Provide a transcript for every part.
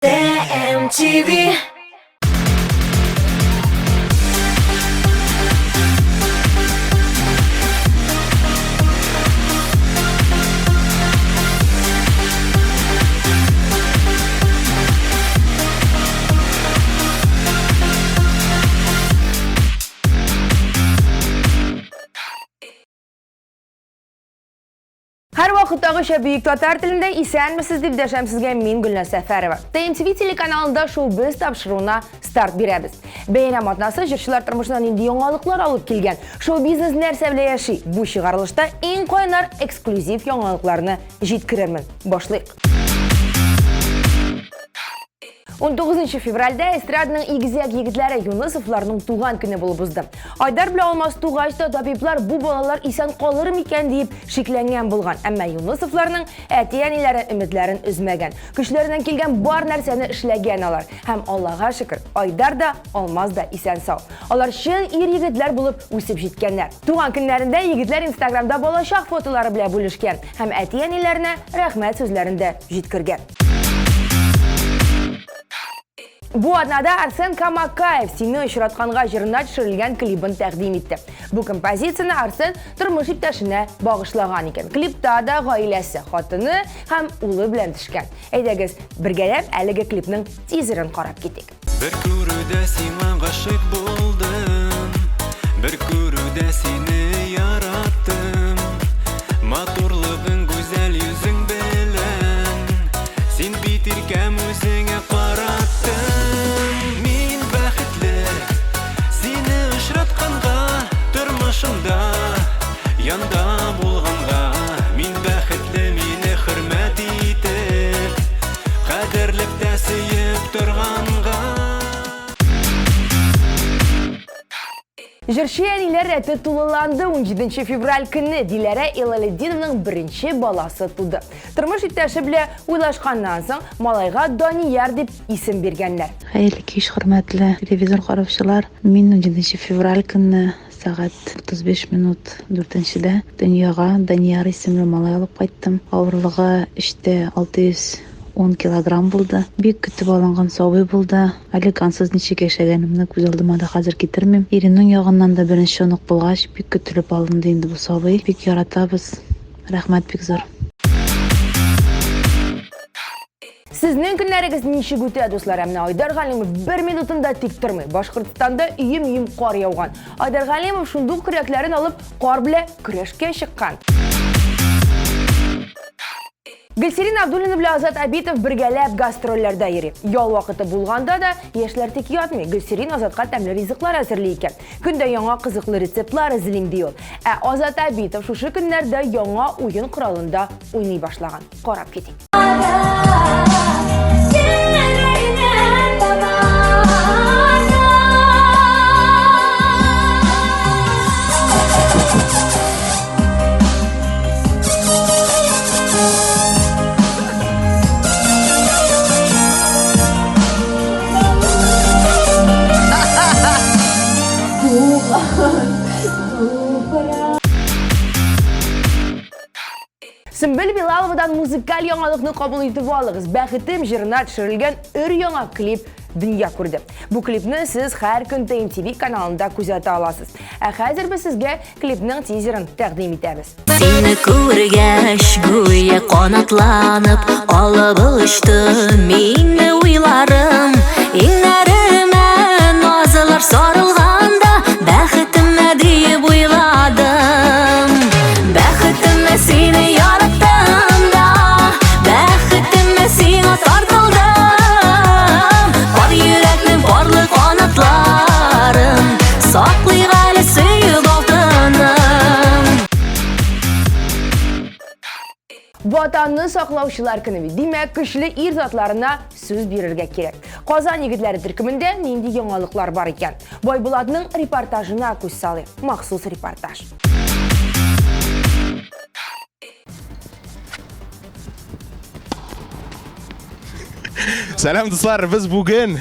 TMTV. Һәрвакыттагыча бөек татар телендә исәнмесез дип дәшәм сезгә мин Гөлназ Сәфәрова. ТМТВ телеканалында шоу-біз тапшыруына старт бирәбез. Бәйрәм атнасы җырчылар тормышына нинди яңалыклар алып килгән? Шоу-бизнес нәрсә белән яши? Бу чыгарылышта иң кайнар эксклюзив яңалыкларны җиткерермен. Башлыйк. 19 февральдә эстраданың игезәк егетләре Юнысовларның туган көне булып узды. Айдар белән Алмаз тугач та табиблар бу балалар исән калыр микән диеп шикләнгән булган. Әмма Юнысовларның әти-әниләре өметләрен өзмәгән. Көчләреннән килгән бар нәрсәне эшләгән алар. Һәм Аллага шөкер, Айдар да, Алмаз да исән-сау. Алар чын ир-егетләр булып үсеп җиткәннәр. Туган көннәрендә егетләр Инстаграмда балачак фотолары белән бүлешкән һәм әти-әниләренә рәхмәт сүзләрен дә җиткергән. Бу атнада Арсен Камакаев Сине очратканга җырына төшерелгән клибын тәкъдим итте. Бу композицияне Арсен тормыш иптәшенә багышлаган икән. Клипта да гаиләсе, хатыны һәм улы белән төшкән. Әйдәгез, бергәләп әлеге клипның тизерын карап китик. Бер күрүдә сиңа гашыйк булдым, Бер күрүдә сине яраттым. Матурлыгың гүзәл йөзең белән, Син бит иркәм үзеңә караттым. Мин бәхетле, сине очратканга, Тормышымда янда булганга. Мин бәхетле, мине хөрмәт итеп, Кадерләп тә сөеп торганга. Җырчы әниләр рәте тулыланды. 17 февраль көнне Диләрә Илалетдиновның беренче баласы туды. Тормыш иптәше белән уйлашканнан соң, малайга Данияр дип исем биргәннәр. Хәерле кич, хөрмәтле телевизор караучылар. Мин 17 февраль көнне сәгать 35 минут дүртенчедә дөньяга Данияр исемле малай алып кайттым. Авырлыгы өчтә 610 килограмм булды. Бик көтеп алынган сабый булды. Әле ансыз ничек яшәгәнемне күз алдыма да хәзер китермим. Иремнең ягыннан да беренче онык булгач, бик көтелеп алынды инде бу сабый. Бик яратабыз. Рәхмәт бик зур. Сезнең көннәрегез ничек үтә, дуслар? Ә менә Айдар Галимов бер минутын да тик тормый. Башкортстанда өем-өем кар яуган. Айдар Галимов шундук көрәкләрен алып, кар белән көрәшкә чыккан. Гөлсирин Абдуллина белән Азат Абитов бергәләп гастрольләрдә йөри. Ял вакыты булганда да яшьләр тик ятмый. Гөлсирин Азатка тәмле ризыклар әзерли икән. Көн дә яңа кызыклы рецептлар эзлим, ди ул. Ә Азат Абитов шушы көннәрдә яңа уен коралында уйный башлаган. Карап китик. Сөмбел Билаловадан музыкаль яңалыкны кабул итеп алыгыз. Бәхетем җырына төшерелгән өр-яңа клип дөнья күрде. Бу клипны сез һәр көн ТНТВ каналында күзәтә аласыз. Ә хәзер без сезгә клипның тизерын тәкъдим итәбез. Сине күргәч, гүя канатланып, алып очты мине уйларым. Иңнәремә назлар сарылганда, бәхетемә диеп уйладым. Бәхетемә сине яраттым да, бәхетемә сиңа тартылдым. Пар йөрәкнең парлы канатларын саклыйк әле сөеп алтыным. Ватанны саклаучылар көне бит. Димәк, көчле ир затларына сүз бирергә кирәк. Казан егетләре төркемендә нинди яңалыклар бар икән? Байбулатның репортажына күз салыйк. Махсус репортаж. Сәлам, дуслар! Без бүген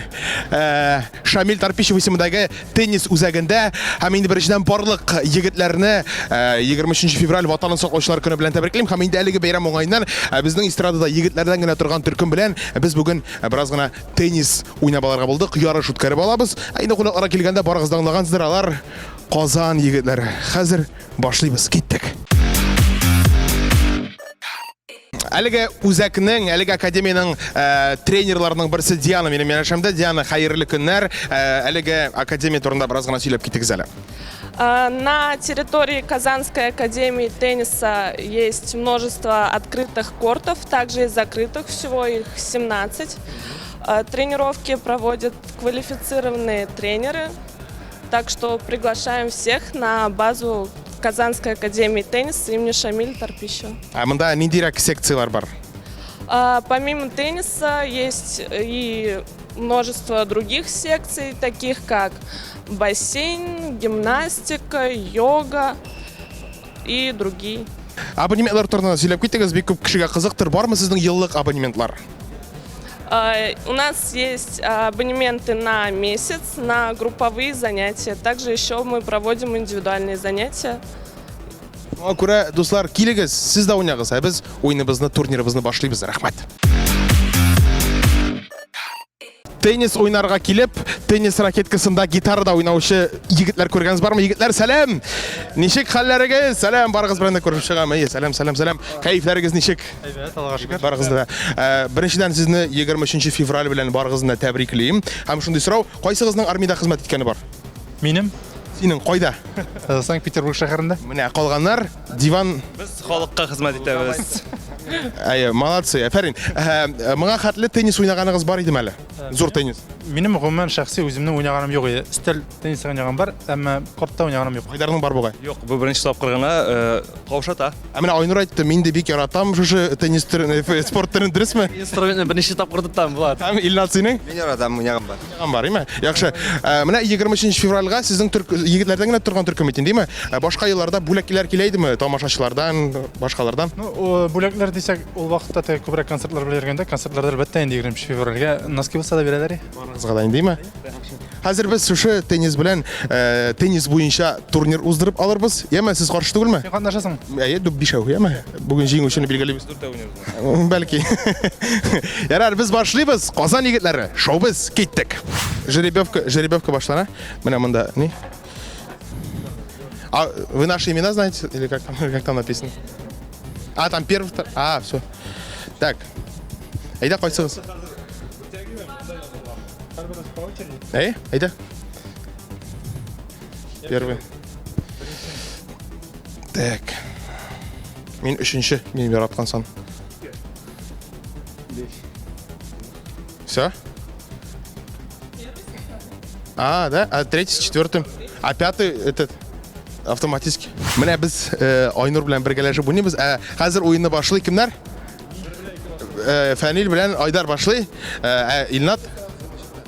э, Шамил Тарпищев исемендәге теннис үзәгендә һәм инде беренчедән барлык егетләрне э, 23 февраль Ватанын саклаучылар көне белән тәбриклим һәм инде әлеге бәйрәм уңаеннан э, безнең эстрадада егетләрдән генә торган төркем белән без бүген бераз гына теннис уйнап алырга булдык, ярыш үткәреп алабыз. Ә инде кунакларга килгәндә барыгыз да аңлагансыздыр, алар Казан егетләре. Хәзер башлыйбыз, киттек. Әлеге үзәкнең, әлеге академиянең э, тренерларының берсе Диана минем янәшәмдә. Диана, хәерле көннәр. Э, әлеге академия турында бераз гына сөйләп китегез әле. На территории Казанской академии тенниса есть множество открытых кортов, также и закрытых, всего их 17. Тренировки проводят квалифицированные тренеры, так что приглашаем всех на базу Казанской академии тенниса имени Шамиля Тарпищева. Ә монда ниндирәк секцияләр бар? Помимо тенниса есть и множество других секций, таких как бассейн, гимнастика, йога и другие. Абонементлар турында сөйләп китегез, бик күп кешегә кызыктыр. Бармы сезнең еллык абонементлар? У нас есть абонементы на месяц, на групповые занятия. Также еще мы проводим индивидуальные занятия. Шуңа күрә, дуслар, килегез, сез дә уйнагыз, ә без уеныбызны, турнирыбызны башлыйбыз. Рәхмәт. Теннис уйнарга килеп, теннис ракеткасында гитарада уйнаучы егетләр күргәнегез бармы? Егетләр, сәлам! Ничек хәлләрегез? Сәлам, барыгыз белән дә күрешеп чыгам. Әйе, сәлам, сәлам, сәлам. Кәефләрегез ничек? Әйбәт, Аллага шөкер. Барыгызны да. Э, беренчедән сезне 23 февраль белән барыгызны да тәбриклим. Һәм шундый сорау, кайсыгызның армиядә хезмәт иткәне бар? Минем? Синең кайда? Э, Санкт-Петербург шәһәрендә. Менә калганнар диван Без халыкка хезмәт итәбез. Әйе, молодцы, афәрин. Э, моңа хәтле теннис уйнаганыгыз бар идеме әле? Зур теннис. Минем гомумән шәхси үземнең уйнаганым юк иде. Өстәл теннисы уйнаган бар, әмма кортта уйнаганым юк. Айдарның бар бугай. Юк, бу беренче тапкыр гына э, каушата. Ә менә Айнур әйтте, мин дә бик яратам шушы теннис төрен, э, спорт төрен, дөресме? Инструментны берничә тапкыр тотам, Влад. Һәм Илнат синең? Мин яратам, уйнаган бар. Уйнаган бар, име? Яхшы. Ә, менә 23 февральгә сезнең төрк егетләрдән генә торган төркем бит инде, име? Ә, башка елларда бүләкләр килә идеме тамашачылардан, башкалардан? Ну, бүләкләр дисәк, ул вакытта теге күбрәк концертлар белән йөргәндә, концертларда әлбәттә инде 23 февральгә носки булса да бирәләр. Барыгызга да инде, име? Хәзер без шушы теннис белән э, теннис буенча турнир уздырып алырбыз. Яме, сез каршы түгелме? Син катнашасың? Әйе, дүп бишәү, яме. Бүген җиңүчене билгелибез. Бәлки. Ярар, без башлыйбыз. Казан егетләре, шоу без киттек. Жеребьевка, жеребьевка башлана. Менә монда ни? А вы наши имена знаете или как там, как там написано? А, там первый, втор... А, все. Так. Әйдә, кайсыгыз? Әй, әйдә. Первый. Так. Мин өченче, мин яраткан сан. Все? А, да? А третий с четвертым. А пятый этот автоматически. Менә без э, Айнур белән бергәләшеп уйныйбыз. Ә хәзер уенны башлый кемнәр? Э, Фәнил белән Айдар башлый. Э, ә Илнат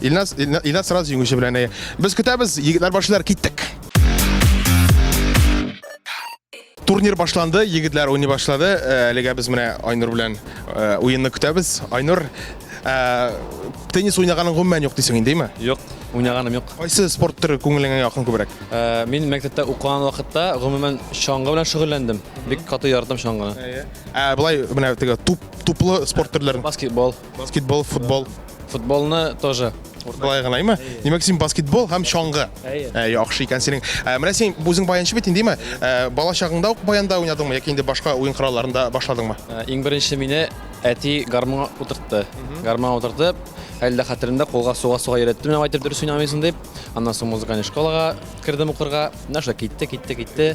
Илназ Илназ сразу җиңүче белән. Әйе. Без көтәбез, егетләр башлыйлар, киттек. Турнир башланды, егетләр уйный башлады. Э, әлегә без менә Айнур белән э, уенны көтәбез. Айнур, э, теннис уйнаганың гомумән юк дисең инде, әйме? Юк, уйнаганым юк. Кайсы спорт төре күңелеңә якын күбрәк? Мин мәктәптә укыган вакытта гомумән чаңгы белән шөгыльләндем. Бик каты яраттым чаңгыны. Ә болай менә теге туп, туплы спорт төрләрен? Баскетбол. Баскетбол, футбол. Футболны тоже. Болай гына, әйме? Димәк, син баскетбол һәм чаңгы. Ә, яхшы икән синең. Ә, менә син үзең баянчы бит инде, әйме? Ә, бала чагыңда ук баянда уйнадыңмы яки инде башка уен коралларында башладыңмы? Ә, иң беренче мине әти гармунга утыртты. Гармунга утыртып, әле дә хәтеремдә, кулга суга-суга өйрәтте, менә әйтеп дөрес уйнамыйсың дип. Аннан соң музыкальный школага кердем укырга. Менә шулай китте, китте, китте.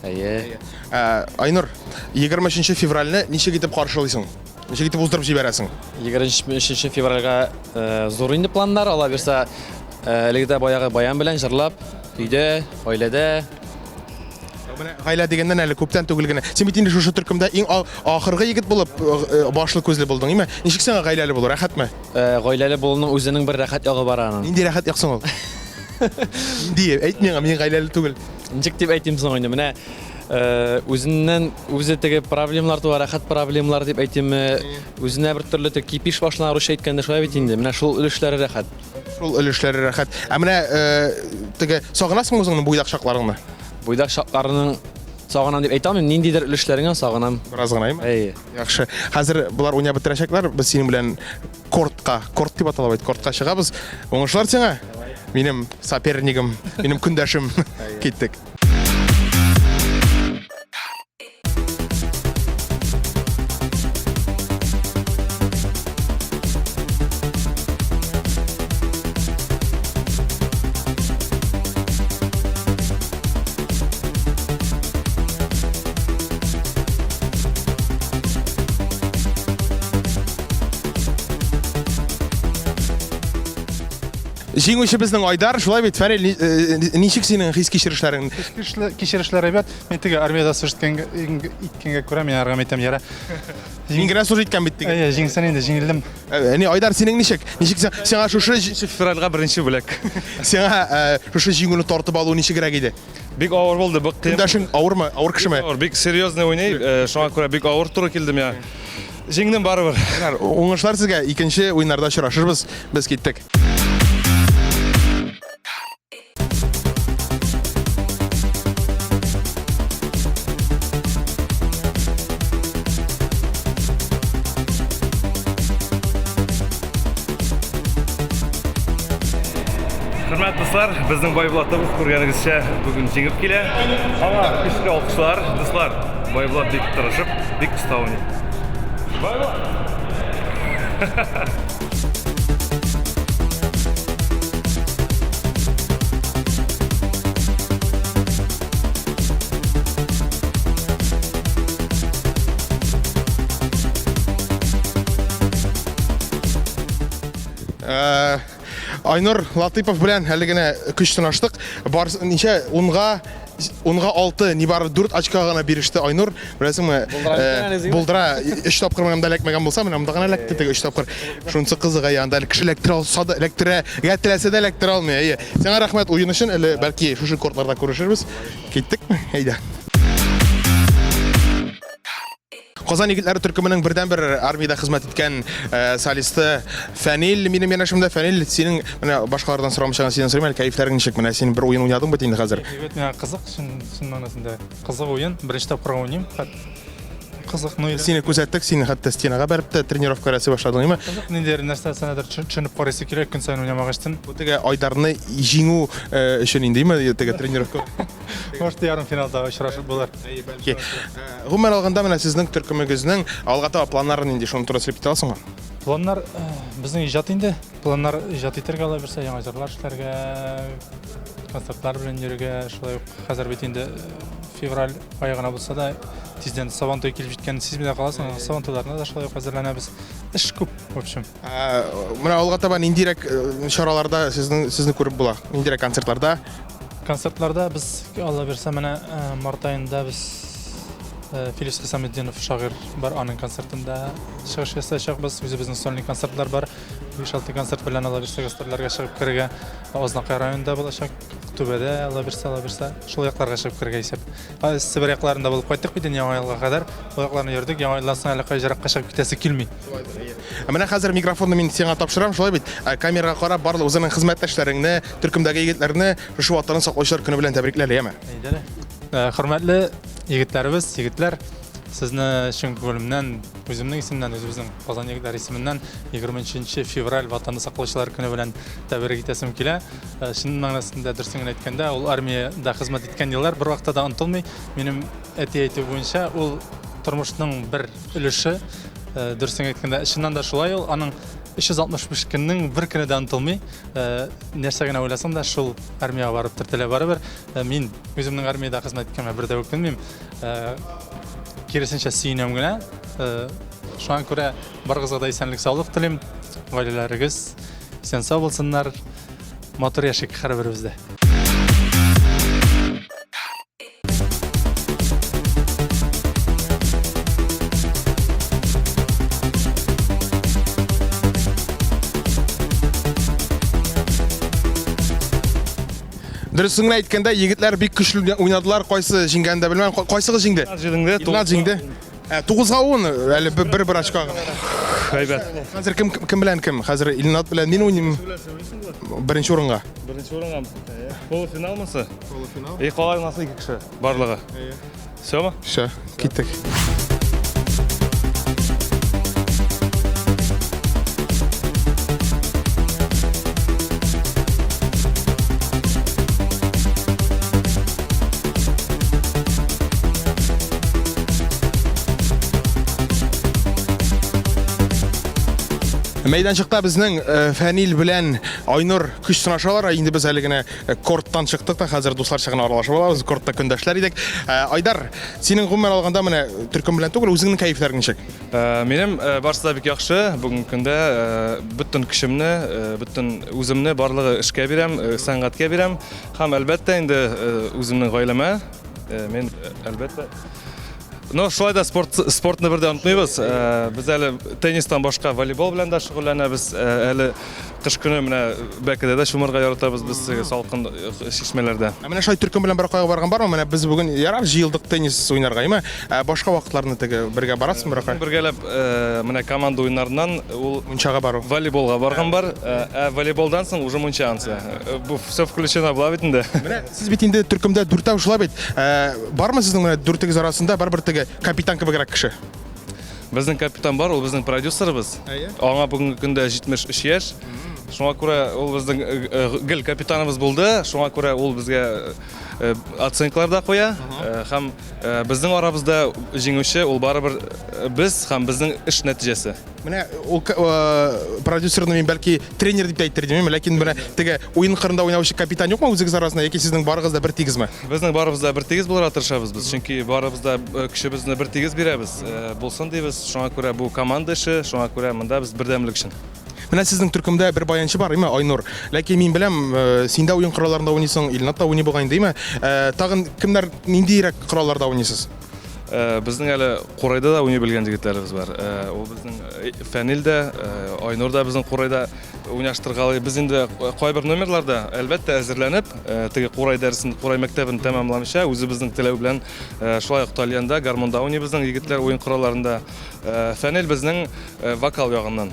Әйе. Ә, Айнур, 23 февральне ничек итеп каршылыйсың? Ничек итеп уздырып җибәрәсең? 23 февральгә э, зур инде планнар, алла бирса, э, әлеге дә баягы баян белән җырлап, өйдә, гаиләдә. Менә гаилә дигәннән әле күптән түгел генә. Син бит инде шушы төркемдә иң ахыргы егет булып, э, башлы күзле булдың, име? Ничек сиңа гаиләле булу, рәхәтме? Гаиләле булуның үзенең бер рәхәт ягы бар аның. Нинди рәхәт як соң ул? Нинди? Әйт миңа, мин гаиләле түгел. Ничек дип әйтим соң инде? Менә. Үзеннән үзе теге проблемалар туа, рәхәт проблемалар дип әйтимме, үзенә бер төрле теге кипиш башлана, русча әйткәндә шулай бит инде. Менә шул өлешләре рәхәт. Шул өлешләре рәхәт. Ә менә теге сагынасыңмы үзеңнең буйдак чакларыңны? Буйдак чакларының сагынам дип әйтә алмыйм, ниндидер өлешләрен генә сагынам. Бераз гына, әйме? Әйе. Яхшы. Хәзер болар уйнап бетерәчәкләр. Без синең белән кортка, корт дип атала бит, кортка чыгабыз. Уңышлар сиңа. Минем сопернигым, минем көндәшем. Киттек. Җиңүче безнең Айдар, шулай бит, Фәрил, э, ничек синең хис-кичерешләрең? Кичерешләр әйбәт. Мин теге армиядә служить иткәнгә күрә мин арга әйтәм, яра. Мин генә служить иткән бит диген. Әйе, җиңсән инде, җиңелдем. Э, Әни, Айдар, синең ничек? Ничек сиңа шушы февральгә беренче бүләк. Сиңа э, шушы җиңүне тартып алу ничегрәк иде? Бик авыр булды, бик кыен. Көндәшең авырмы? Авыр кешеме? Авыр, бик серьезный уйный, шуңа күрә бик авыр туры килде миңа. Җиңдем барыбер. Уңышлар сезгә, икенче уеннарда очрашырбыз. Без киттек. Хөрмәтле дуслар, безнең Байбулатыбыз күргәнегезчә бүген җиңеп килә. Аңа көчле алкышлар, дуслар. Байбулат бик тырышып, бик оста уйный. Байбулат! Э, Айнур Латыйпов белән әле генә көч сынаштык. Бар ничә 10-га 10-га 6 нибары 4 очка гына биреште Айнур. Беләсеңме? Э, булдыра. 3 тапкыр менә монда эләкмәгән булса, менә монда гына эләкте теге 3 тапкыр. Шунысы кызык, әйе, анда әле кеше эләктерә алса да, эләктерә, теләсә дә эләктерә алмый, әйе. Сиңа рәхмәт уен өчен, әле бәлки шушы кортларда күрешербез. Киттекме? Әйдә. Казан егетләре төркеменең бердәнбер армиядә хезмәт иткән э, солисты Фәнил минем янәшемдә. Фәнил, синең менә башкалардан сорамыйча гына синнән сорыйм әле, кәефләрең ничек? Менә син бер уен уйнадың бит инде хәзер. Әйбәт, миңа кызык, чын, чын мәгънәсендә. Кызык уен, беренче тапкыр уйныйм. Кызык, ну, Сине күзәттек, син хәтта стенага бәреп тә тренировка ясый башладың, әйме? Кызык, ниндидер нәрсә сәнәдер төшенеп карыйсы килә, көн саен уйнамагачтын. Бу теге Айдарны җиңү э, өчен инде, әйме, теге тренировка. Может, ярымфиналда очрашып булыр. Бәлки. Э, гомумән алганда, менә сезнең төркемегезнең алга таба планнары нинди, шуны турында сөйләп китә аласыңмы? Планнар э, безнең иҗат инде. Планнар иҗат итәргә алай берсә, яңа җырлар эшләргә, концертлар белән йөрергә, шулай ук хәзер бит инде февраль ае гына булса да, тиздән Сабантуй килеп җиткәнен сизми дә каласың. Сабантуйларына да шулай ук әзерләнәбез. Эш күп, в общем. Менә алга таба ниндирәк э, чараларда сезнең сезне күреп була? Ниндирәк концертларда? Концертларда без, Алла бирсә, менә э, март аенда без э, Филис Хисаметдинов шагыйрь бар, аның концертында чыгыш ясаячакбыз. Үзебезнең сольный концертлар бар. 5-6 концерт белән Алла бирсә гастрольләргә чыгып керергә Азнакай районында булачак. Түбәдә, Алла бирсә, Алла бирсә, шул якларга чыгып керергә исәп. Себер якларында булып кайттык бит инде Яңа елга кадәр. Ул якларны йөрдек, Яңа елдан соң әле кай җыракка чыгып китәсе килми. Ә менә хәзер микрофонны мин сиңа тапшырам, шулай бит? Ә камерага карап, барлык үзеңнең хезмәттәшләреңне, төркемдәге егетләрне шушы Ватанны саклаучылар көне белән тәбриклә әле, яме? Әйдә әле. Хөрмәтле егетләребез, егетләр, сезне чын күңелемнән, үземнең исемнән, үзебезнең Казан егетләре исеменнән 23 февраль Ватанны саклаучылар көне белән тәбрик итәсем килә. Э, чын мәгънәсендә дөресен генә әйткәндә, ул армиядә хезмәт иткән еллар бер вакытта да онытылмый. Минем әти әйтүе буенча, ул тормышның бер өлеше. Э, дөресен әйткәндә, чыннан да шулай ул. Аның 365 көннең бер көне дә онытылмый. Э, нәрсә генә уйласаң да, шул армиягә барып төртелә барыбер. Мин үземнең армиядә хезмәт иткәнемә бер дә үкенмим. Киресенчә сөенәм генә. Шуңа күрә барыгызга да исәнлек-саулык телим. Гаиләләрегез исән-сау булсыннар. Матур яшик һәрберебез дә. Дөресен генә әйткәндә, егетләр бик көчле уйнадылар. Кайсы җиңгәнен дә белмәм. Кайсыгыз җиңде? Җиңде. Илнат җиңде. Ә, 9-га 10, әле бер бер очко. Әйбәт. Хәзер кем кем белән кем? Хәзер Илнат белән мин уйныйм. Беренче урынга. Беренче урынга. Полуфинал мысы? Полуфинал. И калай нас ике кеше барлыгы. Всё? Всё, киттек. Мәйданчыкта безнең э, Фәнил белән Айнур көч сынашалар. Инде без әле генә э, корттан чыктык та, хәзер дусларча гына аралашып алабыз. Кортта көндәшләр идек. Э, Айдар, синең гомумән алганда менә төркем белән түгел, үзеңнең кәефләрең ничек? Минем барысы да бик яхшы. Бүгенге көндә бөтен көчемне, бөтен үземне барлыгы эшкә бирәм, сәнгатькә бирәм. Һәм әлбәттә инде үземнең гаиләмә мин әлбәттә Но шулай да спорт, спортны бер дә онытмыйбыз. Без әле теннистан башка волейбол белән дә шөгыльләнәбез. Әле кыш көне менә бәкедә дә чумырга яратабыз без салкын чишмәләрдә. Ә менә шулай төркем белән бер кайга барган бармы? Менә без бүген ярар җыелдык теннис уйнарга, әйме? Ә башка вакытларны теге бергә барасызмы бер кай? Бергәләп менә команда уеннарыннан ул мунчага бару. Волейболга барган бар. Ә волейболдан соң уже мунча ансы. Бу все включено була бит инде. Менә сез бит инде төркемдә дүртәү шулай бит. Ә, бармы сезнең менә дүртегез арасында барыбер теге капитан кебегрәк кеше? Безнең капитан бар, ул безнең продюсерыбыз. Аңа бүгенге көндә 73 яшь. Шуңа күрә ул безнең э, э, гел капитаныбыз булды. Шуңа күрә ул безгә э, оценкалар да куя. Һәм безнең арабызда җиңүче ул барыбер без һәм безнең эш нәтиҗәсе. Менә ул э, продюсерны мин бәлки тренер дип тә әйтер идем, ләкин менә теге уен кырында уйнаучы капитан юкмы үзегез арасында яки сезнең барыгыз да бер тигезме? Безнең барыбыз да бер тигез булырга тырышабыз без, чөнки барыбыз да э, көчебезне бер тигез бирәбез, э, булсын дибез. Шуңа күрә бу команда эше, шуңа күрә монда без бердәмлек өчен. Менә сезнең төркемдә бер баянчы бар, име, Айнур. Ләкин мин беләм, син дә уен коралларында уйныйсың, Илнат та уйный бугай инде, име? Тагын кемнәр ниндирәк коралларда уйныйсыз? Э, безнең әле Курайда да уйный белгән егетләребез бар. Э, ул безнең э, Фәнил дә, Айнур да безнең Курайда уйнаштыргалый. Без инде кайбер номерларда, әлбәттә, әзерләнеп, теге Курай дәресен, Курай мәктәбен тәмамламыйча, үзебезнең теләү белән шулай ук тальянда, гармунда уйныйбыз егетләр уен коралларында. Фәнил безнең вокал ягыннан.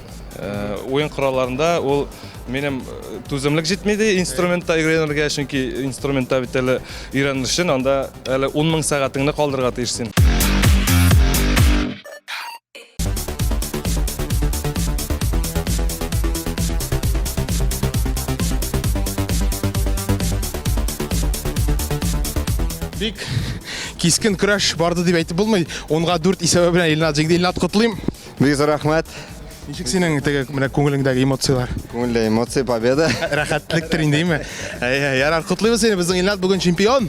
Уен коралларында ул минем түземлек җитми ди инструментта өйрәнергә, чөнки инструментта бит әле өйрәнер өчен анда әле 10 мең сәгатеңне калдырырга тиеш син. Бик кискен көрәш барды дип әйтеп булмый. 10-га 4 исәбе белән Илнат җиңде. Илнат, котлыйм. Бик зур рәхмәт. Ничек синең теге менә күңелеңдәге эмоцияләр? Күңелдә эмоция, победа. Рәхәтлектер инде, әйме? Әйе, ярар, котлыйбыз сине, безнең Илнат бүген чемпион.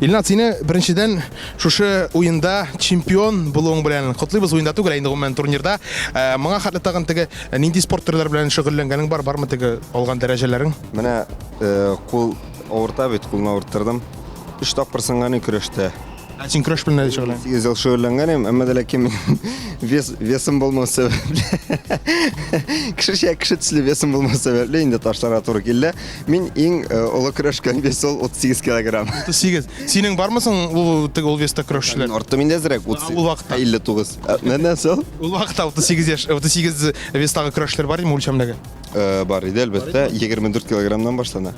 Илнат, сине беренчедән шушы уенда чемпион булуың белән котлыйбыз. Уенда түгел, ә инде гомумән турнирда. Ә, моңа хәтле тагын теге э, нинди спорт төрләре белән шөгыльләнгәнең бар, бармы теге алган дәрәҗәләрең? Менә э, кул авырта бит, кулны авырттырдым. Өч тапкыр сынган көрәштә. Ә син көрәш белән дә шөгыльлән? 8 ел шөгыльләнгән идем, әмма дә ләкин вес весым булмау сәбәпле. Кешечә кеше төсле весым булмау сәбәпле инде ташларга туры килде. Мин иң э, олы көрәшкән вес ул 38 килограмм. 38. Синең бармы соң ул теге ул веста көрәшчеләр? Арттым инде әзрәк, 30. Ул вакытта 59. Нәдән соң? Ул вакытта 38 яшь, 38 вестагы көрәшчеләр бар идеме үлчәмдәге? Э, бар иде, әлбәттә, 24 килограммнан башлана.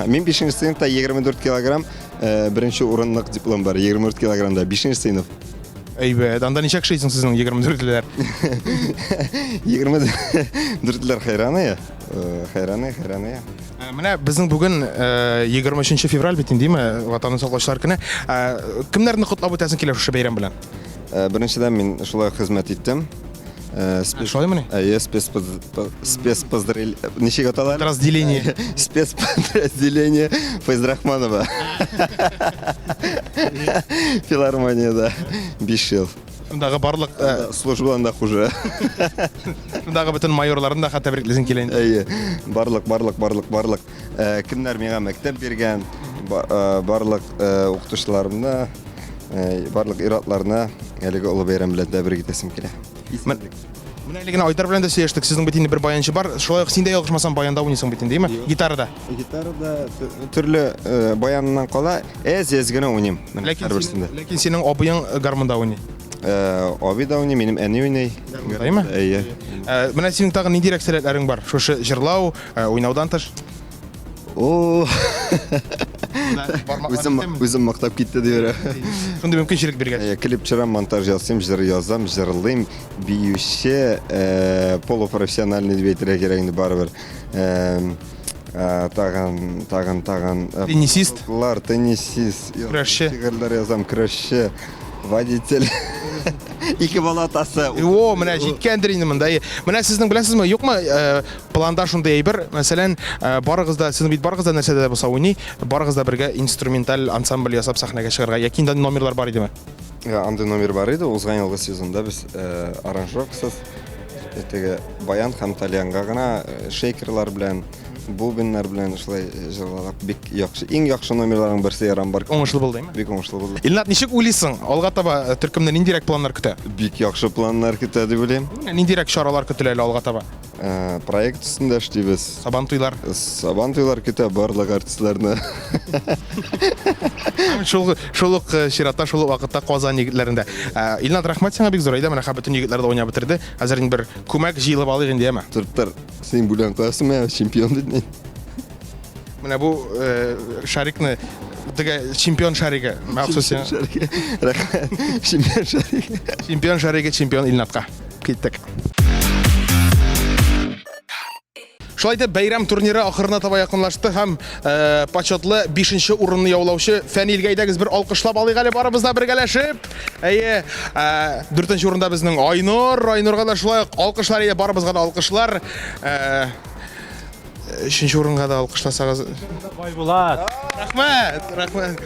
Мин 5 сыйныфта 24 килограмм Э, беренче урынлык диплом бар, 24 килограммда, 5 сыйныф. Әйбәт, анда ничә кеше соң сезнең 24-леләр? 24-леләр хәйраны, э, хәйраны, хәйраны. Э, менә безнең бүген 23 февраль бит инде, Ватанны саклаучылар көне. Кемнәрне котлап үтәсең килә шушы бәйрәм белән? Беренчедән мин шулай хезмәт иттем. Шулаймыни? Әйе, спецпоздравление. Ничек атала? Подразделение. Спецподразделение Файзрахманова. Филармониядә 5 ел. Шундагы барлык э, службадан да хуже. Шундагы бөтен майорларын да хәтта тәбриклисең килә инде. Әйе. Барлык, барлык, барлык, барлык. Э, кемнәр миңа мәктәп биргән, э, барлык укытучыларымны, барлык ир-атларны әлеге олы бәйрәм белән тәбрик итәсем килә. Исәнлек. Менә әле генә Айдар белән дә сөйләштек. Сезнең бит инде бер баянчы бар. Шулай ук син дә ялгышмасам баянда уйныйсың бит инде, әйеме? Гитарада. Гитарада төрле э, баяннан кала әз-әз генә уйныйм. Менә Ләкин, һәрберсендә. синең, ләкин синең абыең э, гармунда уйный. Э, Абый да уйный, минем әни уйный. Гармунда, әйеме? Әйе. Э, Менә синең тагын ниндирәк сәләтләрең бар? Шушы җырлау, э, уйнаудан тыш. О, үзем үзем мактап китте дип. Шундый мөмкинчелек биргәч. Әйе, клип төшерәм, монтаж ясыйм, җыр язам, җырлыйм, биюче, э, полупрофессиональный дип әйтергә кирәк инде барыбер. Э, э, тагын, тагын, тагын. э, Теннисист. Лар, теннисист. Көрәшче. Шигырьләр язам, көрәшче, водитель. Ике бала атасы. О, менә җиткәндер инде монда. Әйе. Менә сезнең беләсезме, юкмы, э, планда шундый әйбер, мәсәлән, э, барыгыз да, сезнең бит барыгыз да нәрсәдә дә булса уйный, барыгыз да бергә инструменталь ансамбль ясап сәхнәгә чыгарга яки инде номерлар бар идеме? Э, Андый номер бар иде. Узган елгы сезонда без э, аранжировкасыз э, теге баян һәм тальянга гына э, шейкерлар белән, бубеннар белән шулай җырладык. Бик яхшы. Иң яхшы номерларның берсе Ярам бар. Уңышлы булды, әйме? Бик уңышлы булды. Илнат, ничек уйлыйсың, алга таба э, төркемне ниндирәк планнар көтә? Бик яхшы планнар көтә дип уйлыйм. Менә Ниндирәк чаралар көтелә әле алга таба? Э, Проект өстендә эшлибез. Сабан туйлар. Сабан туйлар көтә барлык артистларны. Һәм Шул, шул ук э, чиратта, шул ук вакытта Казан егетләрендә. Э, Илнат, рәхмәт сиңа бик зур. Әйдә, менә хәзер бөтен егетләр дә уйнап бетерде. Хәзер инде бер күмәк җыелып алыйк инде, яме. Тор, тор. Син бүлән куясың, чемпион бит мин. Менә бу э, шарикны теге чемпион шаригы. Махсус сиңа. Шаригы. Рәхмәт. Чемпион шаригы. Чемпион шаригы чемпион Илнатка. Киттек. Шулай итеп, бәйрәм турниры ахырына таба якынлашты һәм э, почетлы 5 урынны яулаучы Фәнилгә әйдәгез бер алкышлап алыйк әле барыбыз да бергәләшеп. Әйе, э, дүртенче урында безнең Айнур, Айнурга да шулай ук алкышлар, әйе, барыбызга да алкышлар. Э, өченче урынга да алкышласагыз. Байбулат. Рәхмәт, рәхмәт.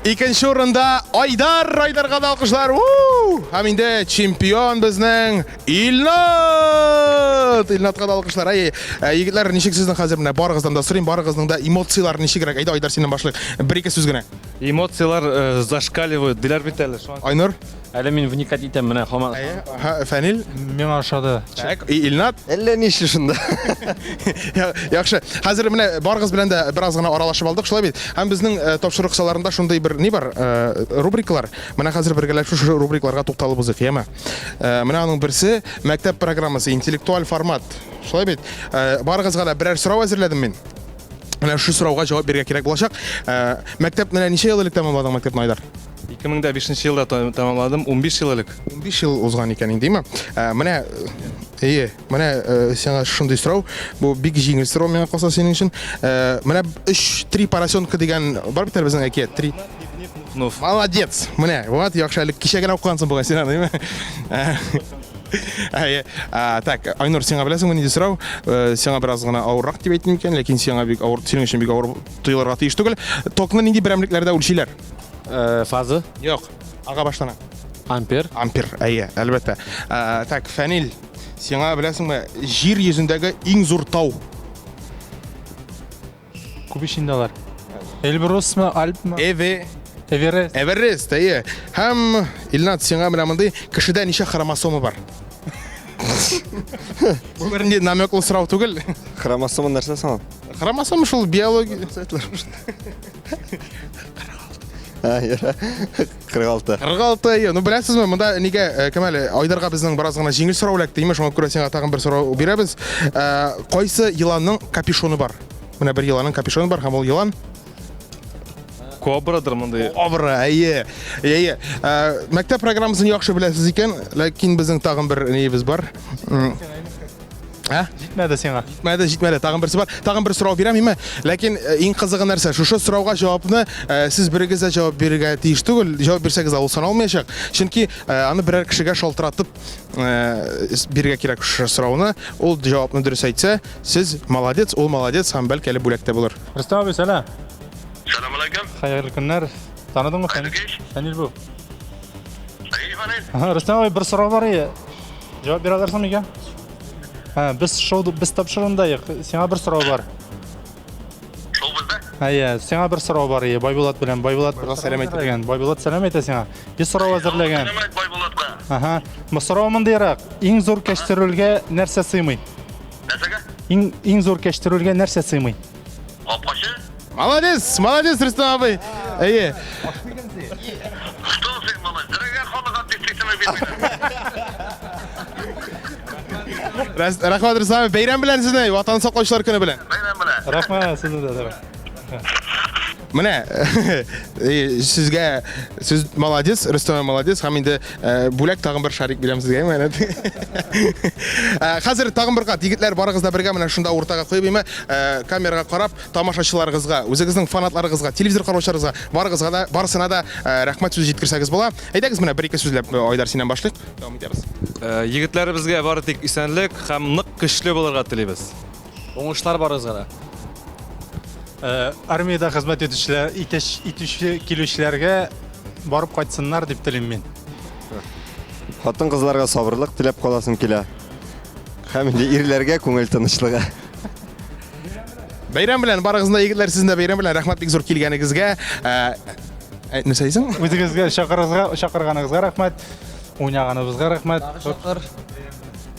Икенче урында Айдар, Айдарга да алкышлар. У! Һәм инде чемпион безнең Илнат! Илнатка да алкышлар. Әй, ә, егетләр, ничек сезнең хәзер менә барыгыздан да сорыйм, барыгызның да эмоцияләре ничегрәк? Әйдә, Айдар, синнән башлыйк. Бер-ике сүз генә. Эмоцияләр э, зашкаливают, диләр бит әле. Шуңа Айнур? Әле мин вникать итәм менә һаман. Ха, Фәнил? Миңа ошады. Так, и Илнат? Әллә ни эшли шунда. Яхшы. Хәзер менә барыгыз белән дә бераз гына аралашып алдык, шулай бит? Һәм безнең э, тапшыру кысаларында шундый бер ни бар, э, рубрикалар. Менә хәзер бергәләп шушы рубрикаларга тукталып узыйк, яме? Э, менә аның берсе мәктәп программасы, интеллектуаль формат. Шулай бит? Барыгызга да берәр сорау әзерләдем мин. Менә шушы сорауга җавап бирергә кирәк булачак. Мәктәп менә ничә ел элек тәмамладың мәктәпне, Айдар? 2005 елда тәмамладым, 15 ел элек. 15 ел узган икән инде, димме? Ә, менә әйе, менә э, сиңа шундый сорау, бу бик җиңел сорау миңа калса синең өчен. Ә, менә 3 три поросенка дигән бар бит әле безнең әкият, три. Нуф. Молодец. Менә, вот яхшы әле кичә генә укыгансың бугай син аны, димме? Әйе. Так, Айнур, сиңа беләсеңме нинди сорау? Э, сиңа бераз гына авыррак дип әйтим икән, ләкин сиңа бик авыр, синең өчен бик авыр тоелырга тиеш түгел. Токны нинди берәмлекләрдә үлчиләр? Э, фаза. Юк. Ага башлана. Ампер. Ампер, әйе, әлбәттә. Э, так, Фәнил, сиңа беләсеңме, җир йөзендәге иң зур тау? Күп ич инде алар. Эльбрусмы, Альпмы? Эве. Эверест. Эверест, әйе. Һәм Илнат, сиңа менә мондый кешедә ничә хромосома бар? Бу бернинди намеклы сорау түгел. Хромосома нәрсә соң ул? Хромосома шул биология. 46. 46, әйе. Ну, беләсезме, монда нигә, э, кем әле, Айдарга безнең бераз гына җиңел сорау эләкте, име, шуңа күрә сиңа тагын бер сорау бирәбез. Э, кайсы еланның капюшоны бар? Менә бер еланның капюшоны бар, һәм ул елан Кобрадыр мондый. Кобра, әйе. Әйе. Э, мәктәп программасын яхшы беләсез икән, ләкин безнең тагын бер ниебез бар. Ә? Җитмәде сиңа. Җитмәде, җитмәде. Тагын берсе бар. Тагын бер сорау бирәм, име? Ләкин э, иң кызыгы нәрсә? Шушы сорауга җавапны э, сез берегез дә җавап бирергә тиеш түгел. Җавап бирсәгез, ул саналмаячак. Чөнки э, аны берәр кешегә шалтыратып бирергә кирәк шушы сорауны. Ул җавапны дөрес әйтсә, сез молодец, ул молодец һәм бәлки әле бүләк тә булыр. Рөстәм абый, сәлам. Сәлам алейкум. Хәерле көннәр. Таныдыңмы? Хәерле кич. Фәнил бу. Әйе, Фәнил. Рөстәм абый, бер сорау бар иде. Җавап бирә алырсың микән? Ә, без шоу без тапшыруындаек. Сиңа бер сорау бар. Шоу бездә? Әйе, сиңа бер сорау бар ие, Байбулат белән. Байбулат бер сәлам әйтә. Байбулат сәлам әйтә сиңа. Бер сорау әзерләгән. Сәлам әйт Байбулатка. Ага. Сорау мондыйрак. Иң зур кәчтерүлгә нәрсә сыймый? Нәрсәгә? Иң иң зур кәчтерүлгә нәрсә сыймый? Капкачы? Молодец, молодец, Рөстәм абый. Әйе. Что син, малай? Зрәгә халык артистиксына бирмиләр. Рәхмәт, Рөстәм абый. Бәйрәм белән сезне, Ватан саклаучылар көне белән. Бәйрәм белән. Рәхмәт сезне дә. Давай. Менә сезгә сез молодец, Рөстәм молодец һәм инде бүләк тагын бер шарик бирәм сезгә менә. Хәзер тагын бер кат егетләр барыгыз да бергә менә шунда уртага куеп име камерага карап тамашачыларыгызга, үзегезнең фанатларыгызга, телевизор караучыларыгызга барыгызга да барысына да рәхмәт сүзе җиткерсәгез була. Әйдәгез менә бер-ике сүзләп Айдар синнән башлыйк. Дәвам итәбез. Егетләребезгә бары тик исәнлек һәм нык көчле булырга телибез. Уңышлар барыгызга да. Э, армиядә хезмәт итүчеләр, итүче килүчеләргә барып кайтсыннар дип телим мин. Хатын-кызларга сабырлык теләп каласым килә. Һәм инде ирләргә күңел тынычлыгы. Бәйрәм белән барыгызны да егетләр, сезне дә бәйрәм белән. Рәхмәт бик зур килгәнегезгә. Э, э, нәрсә дисең? Үзегезгә чакырыгызга, чакырганыгызга рәхмәт. Уйнаганыбызга рәхмәт. Тагы чакыр.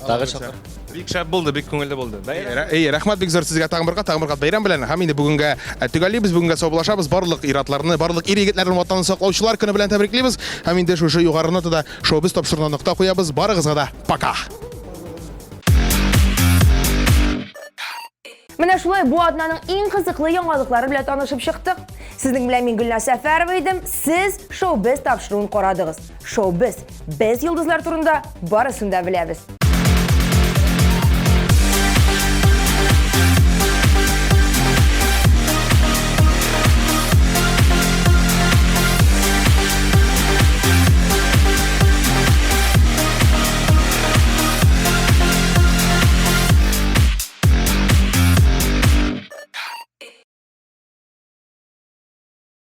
Тагы чакыр. Бик шәп булды, бик күңелле булды. Әй, рәхмәт бик зур сезгә тагын бер кат, тагын бер кат бәйрәм белән. Һәм инде бүгенгә э, төгәллибез, бүгенгә саубуллашабыз. Барлык ир-атларны, барлык ир-егетләрне Ватанны саклаучылар көне белән тәбриклибез. Һәм инде шушы югары нотада шоу-без тапшыруына нокта куябыз. Барыгызга да пока! Менә шулай бу атнаның иң кызыклы яңалыклары белән танышып чыктык. Сезнең белән мин Гөлназ Сәфәрова идем. Сез Шоу-без тапшыруын карадыгыз. Шоу-без, без йолдызлар турында барысын да беләбез.